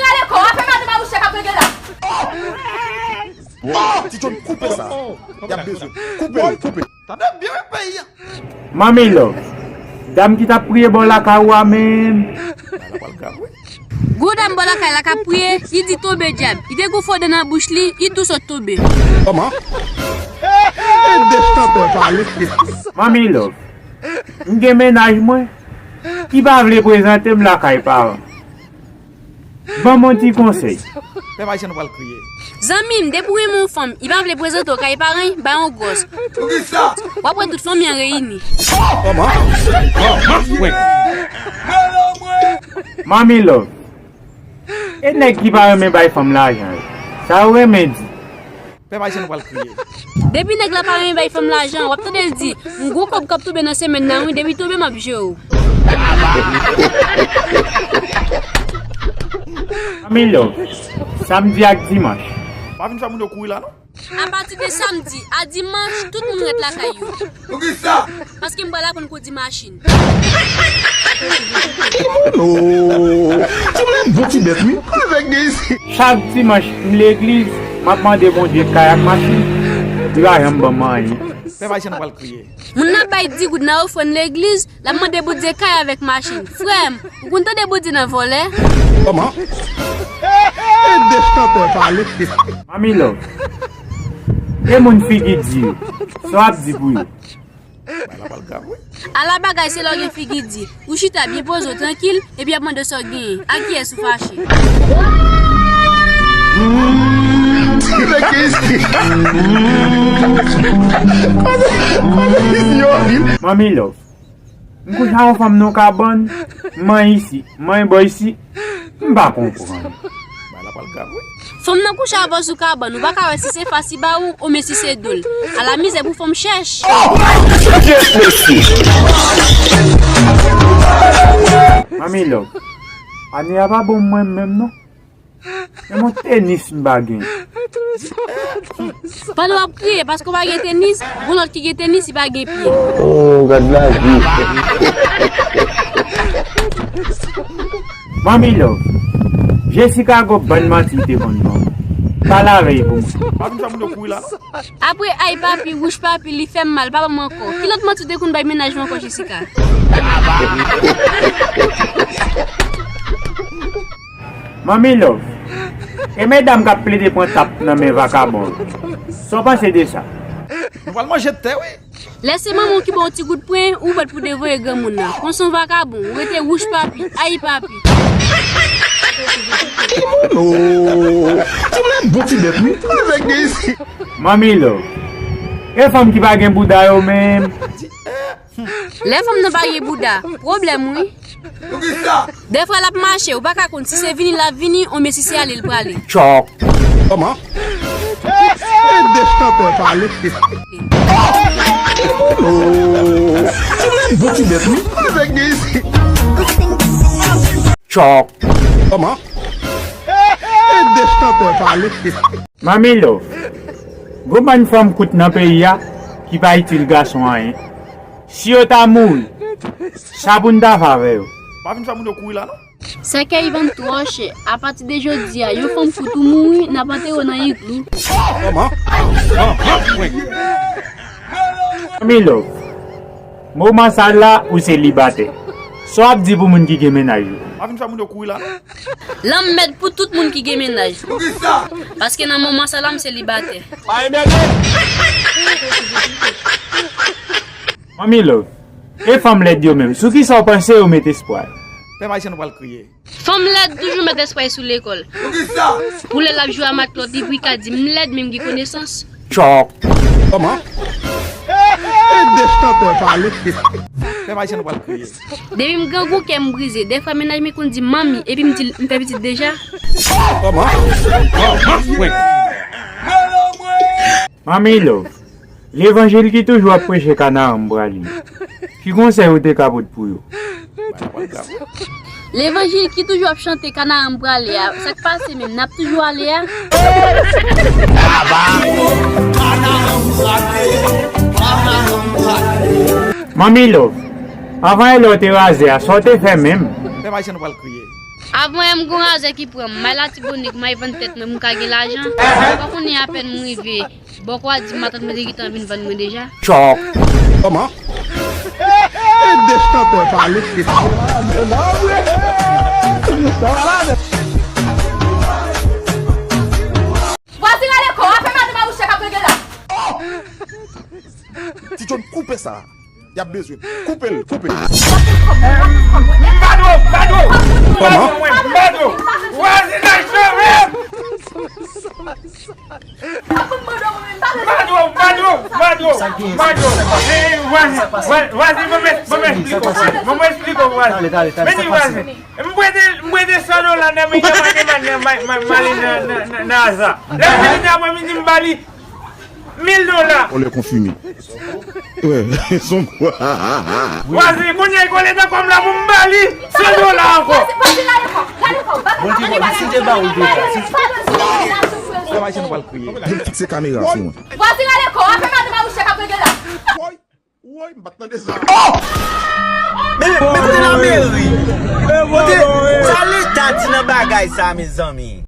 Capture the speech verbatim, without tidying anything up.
Rale kò w, afè madanm a bouch sèk ap regle la. Ti John, koupe sa. Y ap bezwen. Koupe l, koupe. Tande byen wi peyi a. Manmi Love, dam ki t ap priye bò lakay ou a menm. Gwo dam bò lakay la k ap priye, li di tonbe dyab. Li te gon fo dan nan bouch li, li tou sot tonbe. Kòman? E de chantè pale. Manmi Love, m gen mennaj mwen ki pa vle prezante m lakay paran. Ban m yon ti konsèy. Pèp Ayisyen nou pral kriye. Zanmi m, depi w renmen yon fanm, li pa vle prezante w kay paran l, bay yon gwòs. W ap wè tout fanmi an reyini. Manmi Love, e nèg ki pa renmen bay fanm lajan yo, sa yo renmen di. Pèp Ayisyen nou pral kriye. Depi nèg la pa renmen bay fanm lajan, w ap tande l di, m gwo kòb k ap tonbe nan semèn nan wi, depi tonbe m ap jere w. Manmi Love, samdi ak dimanch. Pa vin fè moun yo kouri la non. Apati de samdi a dimanch, tout moun ret lakay yo. Paske m pral aprann kondi machin. Oh, ti moun bon ti bèt wi. Avèk de isi. Chak dimanch m legliz, m ap mande Bondye kay ak machin. Li pa janm ban m anyen. Pèp Ayisyen nou pral kriye. Moun nan bay di goud nan ofrann legliz, l ap mande Bondye kay avèk machin. Frè m, ou konn tande Bondye nan vòlè? Kòman? E de chantè pale. Manmi Love, e moun figi di yo, sa w ap di pou yo? Bagay la pral grav wi. Ala bagay se lè w gen figi di. Ou chita byen poze w trankil, epi y ap mande w sa w genyen. Ak kiyès ou fache? Manmi Love, m kouche ak yon fanm nan yon kabann, m manyen isi, m manyen bò isi, m pa konprann. Bagay la pral grav wi. Fanm nan kouche avè w sou kabann, ou pa ka wè si se fas li ba ou, oubyen si se do l. Ala mizè pou fanm chèch. Manmi Love, ane a pa bon mwen menm non. Menm yon tenis m pa gen. Pandan w ap kriye paske w pa gen tenis, gon lòt ki gen tenis, li pa gen pye. Oh, gad lavi. Manmi Love, Jessica gon bann manti li te konn ban m. Pale avè l pou mwen. Pa vin fè moun yo kouri la non. Apre ay papi, wouch papi, li fè m mal, pa ban m ankò. Ki lòt manti w te konn bay mennaj mwen ankò, Jessica? Manmi Love, e medam k ap plede pran tap nan men vakabon yo, sa w panse de sa? Nou pral manje tè wi. Lè se manman w ki ba w ti gout pwen, ou bat pou devoye granmoun nan. Konsa w vakabon, ou rete wouch papi, ay papi. Oh, ti moun bon ti bèt wi. Avèk de isi. Manmi Love, e fanm ki pa gen bouda yo menm. Lè fanm nan pa gen bouda, pwoblèm wi. Dèfwa l ap mache, ou pa ka konn si se vini l ap vini, oubyen si se ale l prale. Chòk. Kòman? E de chantè pale. Oh, ti moun bon ti bèt wi. Avèk de isi. Chòk. Kòman? E de chantè pale. Manmi Love, gon bann fanm kout nan peyi a ki pa itil gason anyen. Si yo ta mouri, sa pou n ta fè avè yo? Pa vin fè moun yo kouri la non. Sèkèy vann twò chè. Apati de jodi a, yon fanm kout ou mouri, n ap antere w nan iglou. Kòman? Manmi Love, moman sa la ou selibatè. Sa w ap di pou moun ki gen mennaj yo? Pa vin fè moun yo kouri la non. Lanmèd pou tout moun ki gen mennaj. Paske nan moman sa la m selibatè. Manmi Love, e fanm lèd yo menm, sou kisa w panse yo met espwa yo? Pèp Ayisyen nou pral kriye. Fanm lèd toujou met espwa sou lekòl. Pou lè l ap jwe a matlòt, li pou l ka di m lèd men m gen konesans. Chòk. Kòman? E de chantè pale. Pèp Ayisyen nou pral kriye. Depi m grangou kè m brize. Dèfwa mennaj mwen konn di m manmi, epi m di l m fè pitit deja. Kòman? Manmi Love, levanjil ki toujou ap preche kanaran m prale. Ki konsèy ou te ka pot pou yo? Levanjil ki toujou ap chante kanaran m prale a, sa k pase menm, n ap toujou ale a? Manmi Love, anvan e lè w te raze a, sa w te fè menm? Pèp Ayisyen nou pral kriye. Avan yè m gon razè ki pran m, m al Latibonit, m al vann tèt mwen, m ka gen lajan. Epa kounye a apèn m rive, bòkò a di m matant mwen te gentan vin vann mwen deja. Chòk. Kòman? E de chantè pale. Vwazin ale kò, afè madanm a bouche k ap regle la. Ti John, koupe sa. Y ap bezwen. Koupe l, koupe l. Badwo, badwo. Kòman? Badwo. Vwazinaj chove. Badwo, badwo, badwo, badwo. Eh, vwazen, vwazen, vwazen, ban m, ban m esplike w, vwazen. Ban m esplike w, vwazen. Men di vwazen. M prete, m prete san dola nan men Yaman Deman nan ma-, ma-, Mali nan, nan, nan, nan Aza. Lè m vini aprèmidi, m ba li mil dola. On lè konfime. Wè, son kwa. Vwazen, kounye a, kole nan kò m la pou m ba li san dola ankò. Vwazen, vwazen, rale kò, rale kò. Bondye, bon, si te ba ou deja, si te... Sa va, nou pral kriye. Vin fikse kamera sou mwen. Vwazen, rale kò, afè madanm a bouche k ap regle la. Woy, woy, m pa t tande sa. Men, men kote lameri? Kote sa leta di nan bagay sa, mezanmi?